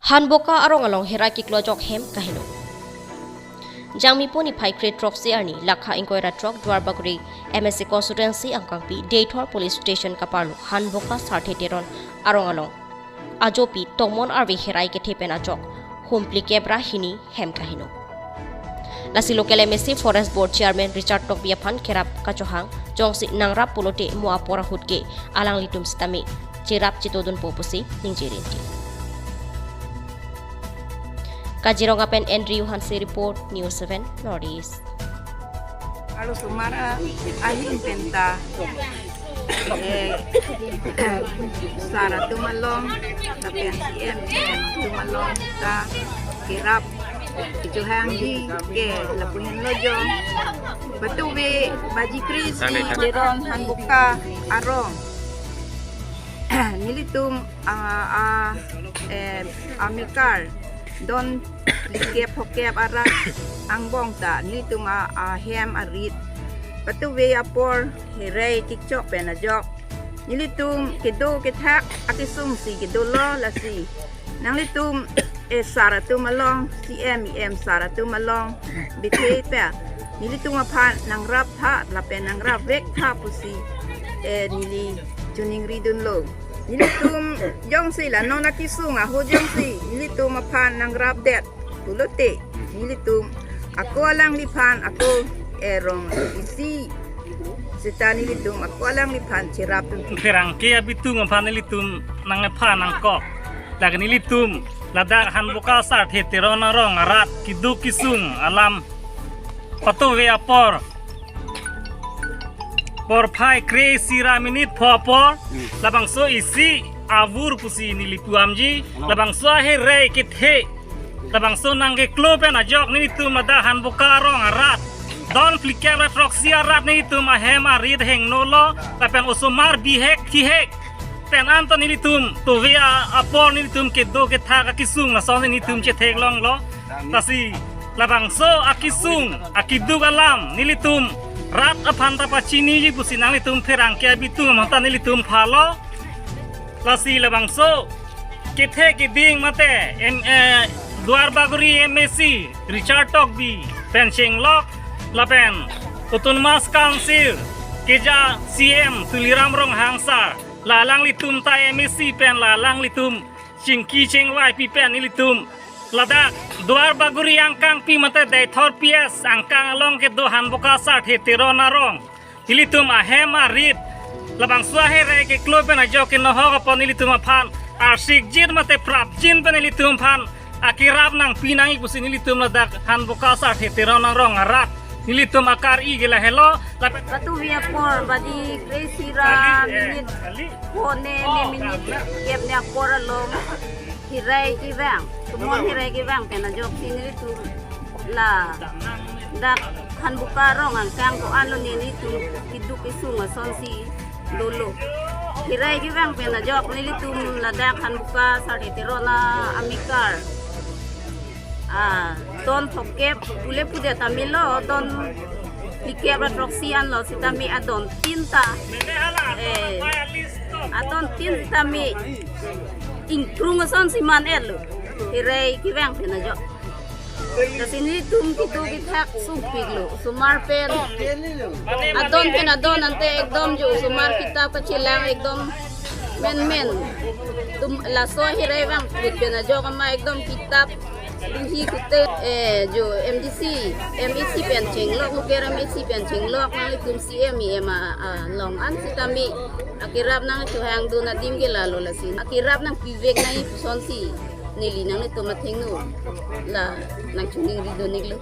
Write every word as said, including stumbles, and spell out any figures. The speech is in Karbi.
Hanboka arong along herai kiklo ajok hem kaheno. Jangmipo niphai kre throksi arni lakha ingkoi ra throk Duarbagori M A C constituency angkangpi Deithor police station kaparlo Hanboka Sarthe Teron arong along ajopi tomon arve herai kethe pen ajok hum phlikep ra hini hem kaheno. Lasi local M A C Forest Board Chairman Richard Tokbi aphan kerap kachohang jongsi nangrap pulote mo apor ahut ke alanglitum sitame cherap chetodunpo pusi ningje rinti. Kaziranga pen Andrew Hanse report, News seven North East. Arlosomar ahin penta, eh, sar atum along, lapen C M atum along ta kerap kechohangji ke lapu henlo jo. Patuve baji kre-isi Teron Hanboka arong. Nelitum, ah, ah, eh, amekar don phlikep phokep arat angbong ta nelitum a, ahem arit patuve apor herai kikchok pen ajok nelitum kedo kethak akesung si kedolo. Lasi nanglitum, eh, sar atum along, C M, E M sar atum along bethe ta nelitum aphan nangrap tha lapen nangrap vek tha pusi, eh, neli choningri dunlo. Nelitum jongsi la non akesung ahut jongsi nelitum aphan nangrapdet pulote nelitum ako alangliphan ako, eh, rong isi seta nelitum ako alangliphan cherap dun. Pherangke abitung aphan nelitum nangpha nangkok. Lake nelitum ladak Hanboka Sarthe Teron arong arat keduk kesung alam patuve apor porphai kre-isi ra minit pho apor, hmm, labangso isi avur pusi neli pu-amji, hello, labangso aherai kethe, labangso nangkeklo pen ajok nelitum ladak Hanboka arong arat don phlikep ra throksi arat nelitum ahem arit hengnolo, lapen osomar bihek thihek pen anta nelitum tuve a, apor nelitum kedo kethak akesung lason nelitum chetheklonglo. Lasi labangso akesung akeduk alam nelitum rat aphan ta pachiniji pusi nanglitum pherangke abitung amanta nelitum phalo. Lasi labangso kethe keding mate M, eh, Duarbagori M A C Richard Tokbi pen chenglok lapen Autonomous Council keja C M Tuliram Ronghang sir, la alanglitum ta M A C pen la alanglitum chingki chingvai pi pen nelitum ladak Duarbagori angkangpi mate Deithor P S angkang along kedo Hanboka Sarthe Teron arong nelitum ahem arit labangso aherai keklo pen ajok kenohok apot nelitum aphan arsikjin mate prapjin pen nelitum aphan akerap nangpi nangji pusi nelitum ladak Hanboka Sarthe Teron arong arat nelitum akar-i ke lahelo. Lapen patuve apor baji kre-isi ra minit pho ne, ne minit kep ne apor along herai kevang, tomon herai kevang pen ajoksi nelitum ladak Hanboka arong angkang ko-an lo ne nelitum keduk kesung asonsi dolo. Herai kevang pen ajok nelitum ladak Hanboka Sarthe Teron amekar, ah, don phokep pule pudet ta melo, don phlikep ra throksi anlo sitame adon tin ta, eh, adon tin tame ingkrung asonsi man-etlo. Herai kevang pen ajok. Lasi nelitum kedo kethak sungpiklo, osomar pen adon pen adon ante ekdom jo osomar kitap kachelang ekdom menmen. Tum laso herai vangphut pen ajok ama ekdom kitap duhi kute, eh, jo M D C, M A C pen chenglok, local M A C pen chenglok, nanglitum C M, E M a, along an sitame akerap nangchohang dun adim ke lalo. Lasi akerap nangpivek nangji pusonsi neli nanglitum athengno la nangchoningri dun-iklo.